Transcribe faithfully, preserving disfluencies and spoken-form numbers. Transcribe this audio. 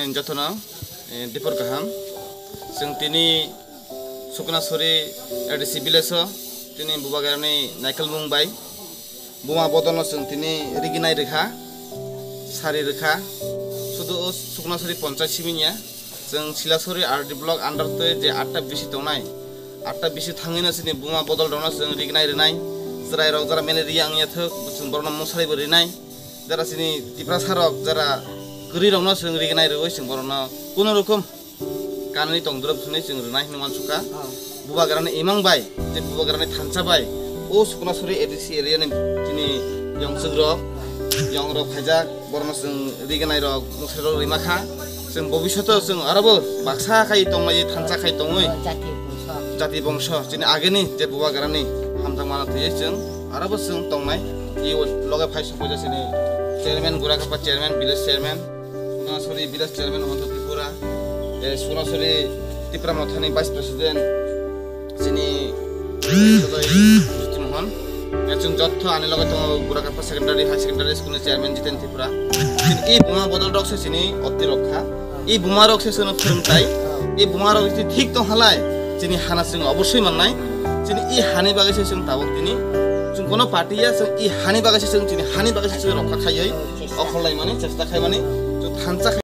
Jotono, eh, dipor kaham. Chwng tini Suknasuri A D C village o tini bubagrani naikolmung bai buma bodolno chwng tini riginai rwkha, sari rwkha. Sudu o Suknasuri ponchayat siminya, chwng Silasuri R D block under twi je atta bisi tongnai, atta bisi thangwino chini buma bodol rokno chwng riginai rwnai. Chwrai rok jara malaria wngya thwk, chwng borokno musari bo rinai. Jara chini Tiprasa rok jara kwrwi rokno chwng riginai rwui chwng borokno kuno rokom kanani tongdrop hwnwi chwng rwnai hwnwi uansukha. Bubagrani imang bai, je bubagrani thansa bai, o Suknasuri A D C area ni chini yongchuk rok, yong rok khaijak, borokno chwng riginai rok, musari rok rima kha. Chwng bobishoto chwng arobo baksa khai tongmani thansa khai tongwi jati bongso chini ageni je bubagrani hamjakmano twiwi chwng arobo chwng tongnai. I loge phai sokphaijak chini chairman Gurakapa chairman, village chairman, Suknasuri village chairman Honto Tripura, eh, Suknasuri Tipra Mothani vice president chini Jyoti Mohon. Eh, chwng jotto ani loge tongo Gurakapa secondary, high secondary school ni chairman Jiten Tripura. Chini i buma bodol rok se chini otti rokha. I buma rok se chwngno phwrwngtai. I buma rok jodi thik tong halai, chini hana chwng obosoi mannai. Chini i hani bagwi se chwng tabuk tini chwng kono party ya, chwng i hani bagwi se chwng chini hani bagwi se chwng rokha khaiwi okhorlai mani chesta khai mani chwng thansa